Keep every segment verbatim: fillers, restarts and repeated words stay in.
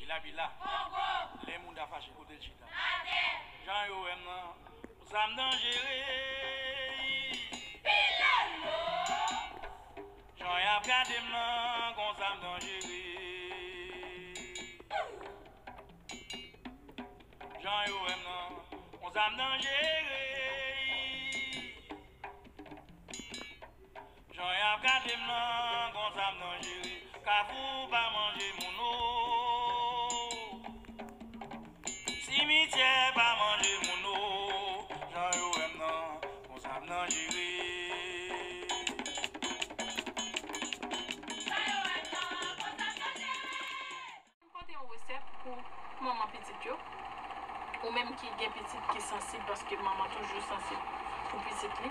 Bila bila. Lè mouda fache, kote l chita? Jan yo wè m nan, konsa m danjere. Jan y ap gade m nan, konsa m danjere. Jan yo wè m nan, konsa m danjere. Jan y ap gade m nan, konsa m danjere. Kafou pa manje moun o. Simityè pa manje moun o. Jan yo wè m nan, konsa m danjere. M pote yon resèt pou manman pitit yo. Ou menm ki gen pitit ki sansib, paske manman toujou sansib pou pitit li.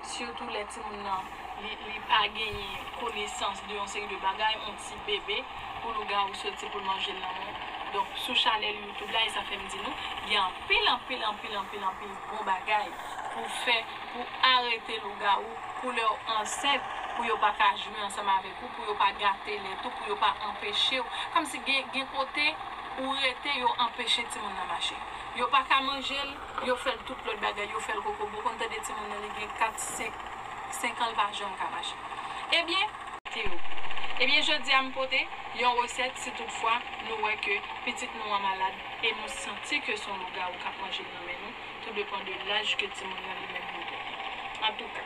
Sitou lè timoun nan, li, li pa genyen konesans de yon seri de bagay, yon ti bebe, pou lougawou soti pou l manje l nan men w. Donk, sou chanèl YouTube la, e sa fè m di nou, gen anpil, anpil, anpil, anpil, anpil bon bagay pou fè, pou arete lougawou, pou lè w ansent, pou yo pa ka jwe ansanm avèk ou, pou yo pa gate lèt ou, pou yo pa anpeche w. Kòmsi gen, gen kote ou rete, yo anpeche timoun nan mache. Yo pa ka manje l, yo fè l tout lòt bagay, yo fè l kokobe. Ou konn tande timoun nan, li gen kat, senk, senk an, l pa janm ka mache. Ebyen, te yo. Ebyen, jodi a m pote yon resèt si toutfwa nou wè ke pitit nou an malad e nou santi ke se yon lougawou k ap manje l nan men nou, tou depan de laj ke timoun nan li menm li genyen. Antouka,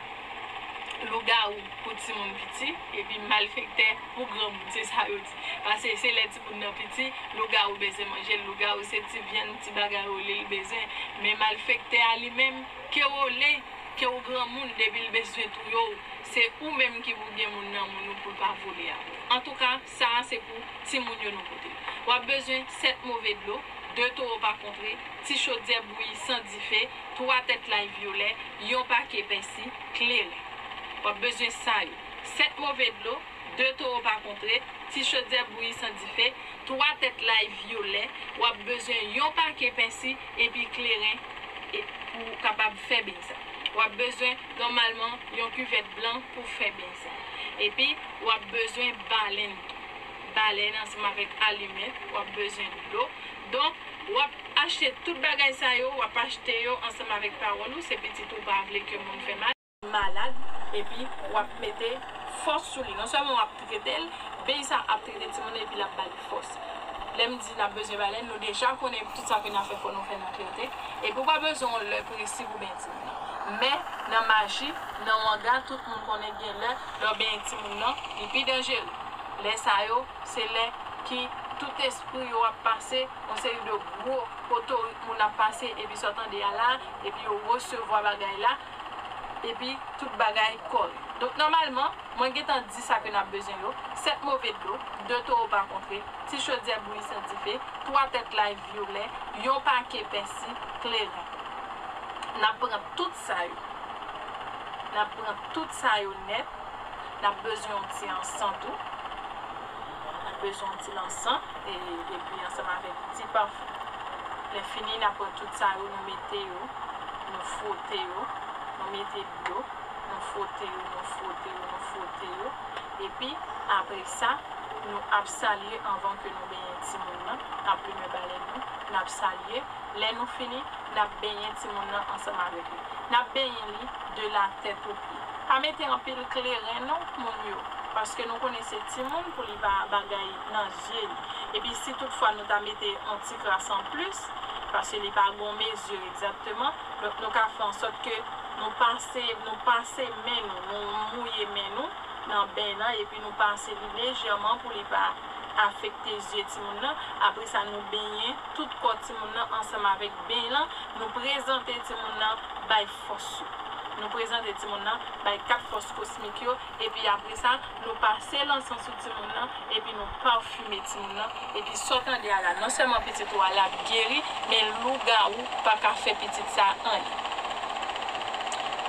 lougawou pou timoun piti, epi malfektè pou granmoun, se sa yo di. Paske se lè timoun nan piti, lougawou bezwen manje l, lougawou se ti vyann, ti bagay ole l bezwen. Men malfektè a li menm, ke w ole, ke w granmoun, depi l bezwen touye w, se ou menm ki pou gen moun nan moun ou pou l pa vole a. Antouka, sa a se pou timoun yo nou pote. W ap bezwen sèt move dlo, de towo pa kontre, ti chodyè bouyi san dife, twa tèt lay vyolè, yon pake pèsi, kleren. W ap bezwen sa yo. Sèt move dlo, de towo pa kontre, ti chodyè bouyi san dife, twa tèt lay vyolè, w ap bezwen yon pake pèsi epi kleren e pou w kapab fè beny sa. W ap bezwen nòmalman yon kivèt blan pou fè beny sa. Epi, w ap bezwen balèn tou. Balèn ansanm avèk alimèt, w ap bezwen dlo. Donk, w ap achte tout bagay sa yo, w ap achte yo ansanm avèk pawòl ou, se pitit ou pa vle ke moun fè mal, malad, epi w ap mete fòs sou li. Non sèlman w ap trete l, beny sa ap trete timoun nan epi l ap ba li fòs. Lè m di n ap bezwen balèn, nou deja konnen tout sa ke n ap fè fò nou fè nan klète. Epi w pa bezwen yon lè presi pou benyen timoun nan. Men, nan maji, nan wanga, tout moun konnen gen lè, lè w benyen timoun nan, li pi danjere. Lè sa yo, se lè ki tout espri yo ap pase, yon seri de gwo potorik moun ap pase, epi sa w tande a la, epi yo resevwa bagay la, epi tout bagay kòrèk. Donk, nòmalman, mwen gentan di sa ke n ap bezwen yo, sèt move dlo, de towo pa kontre, ti chodyè bouyi san dife, twa tèt lay vyolè, yon pake pèsi, kleren. N ap pran tout sa yo. N ap pran tout sa yo nèt. N ap bezwen yon ti ansan tou. N ap bezwen yon ti lansan, e, epi ansanm avèk ti pafon. Lè fini, n ap pran tout sa yo, nou mete yo, nou fwote yo, nou mete dlo, nou fwote yo, nou fwote yo, nou fwote yo. Epi, apre sa, nou ap salye anvan ke nou benyen timoun nan. N ap limen balèn nou, n ap salye. Lè nou fini, n ap benyen timoun nan ansanm avèk li. N ap benyen li de la tèt o pye. Pa mete anpil kleren non, moun yo, paske nou konnen se timoun pou li pa bagay nan zye li. Epi si toutfwa nou ta mete yon ti kras anplis, paske li pa gon mezi egzakteman, donk nou ka fè ansòt ke nou pase, nou pase men nou, nou mouye men nou nan beny lan, epi nou pase li lejèman pou li pa afekte zye timoun nan. Apre sa, nou benyen tout kò timoun nan ansanm avèk beny lan. Nou prezante timoun nan bay fòs yo. Nou prezante timoun nan bay kat fòs kosmik yo. Epi apre sa, nou pase lansan sou timoun nan. Epi nou pafime timoun nan. Epi sa w tande a la, non sèlman pitit ou a la ap geri, men lougawou pa ka fè pitit sa a anyen.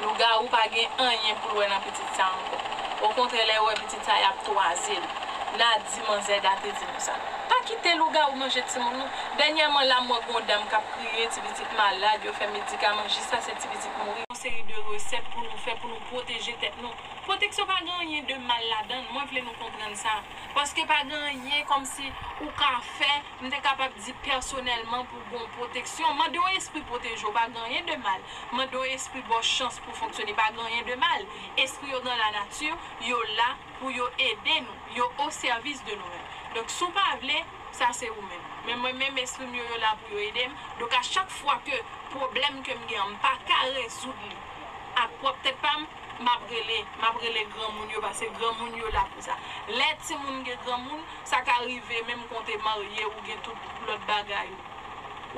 Lougawou pa gen anyen pou l wè nan pitit sa a ankò. Okontrè, lè yo wè pitit sa a, y ap twaze l. N a di manzè Date di nou sa. Pa kite lougawou manje timoun nou. Dènyèman la, m wè gon dam k ap kriye, ti pitit malad, yo fè medikaman, jis sa se ti pitit mouri. seri de resèt pou nou fè, pou nou pwoteje tèt nou. Pwoteksyon pa gen anyen de mal ladan l, mwen vle nou konprann sa. Paske pa gen anyen kòmsi ou ka fè, m te kapab di pèsonèlman pou gon pwoteksyon. Mande yon espri pwoteje w, pa gen anyen de mal. Mande yon espri ba w chans pou fonksyone, pa gen anyen de mal. Espri yo nan lanati, yo la pou yo ede nou, yo o sèvis de nou menm. Donk, si w pa vle, sa se ou menm. Men mwen menm, espri m yo, yo la pou yo ede m. Donk, a chak fwa ke pwoblèm ke m gen an, m pa ka rezoud li ak pwòp tèt pa m, m ap rele, m ap rele granmoun yo, paske granmoun yo la pou sa. Lè timoun gen granmoun, sa ka rive, menm kon te marye, ou gen tout lòt bagay ou.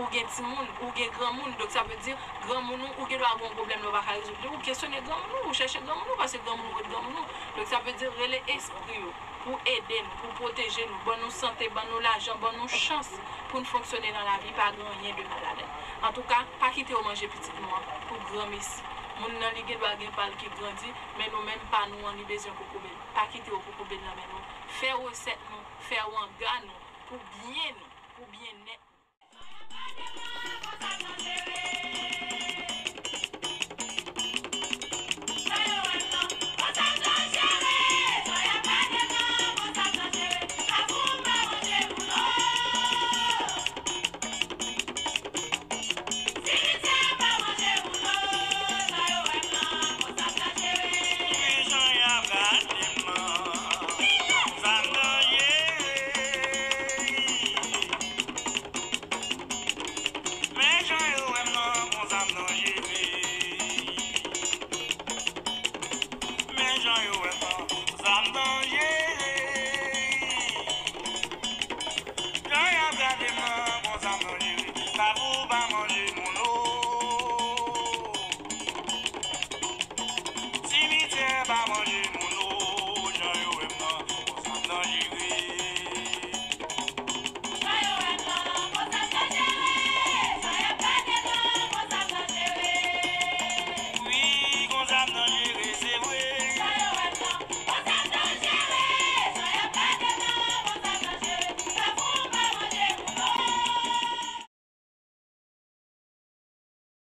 Ou gen timoun, ou gen granmoun. Donk, sa vle di, granmoun ou, ou gen dwa gen yon pwoblèm la, ou pa ka rezoud li, ou kesyone granmoun ou, ou chèche granmoun ou, paske granmoun ou ret granmoun ou. Donk, sa vle di, rele espri yo pou ede nou, pou pwoteje nou, ban nou sante, ban nou lajan, ban nou chans pou n fonksyone nan lavi, pa gen anyen de mal ladan l. Antouka, pa kite yo manje pitit nou an pou granmesi. Moun nan, li gen dwa gen pa l ki grandi, men nou menm pa nou an, li bezwen kokobèl. Pa kite yo kokobèl nan men nou. Fè resèt nou, fè wanga nou, pou byen nou, pou byennèt nou.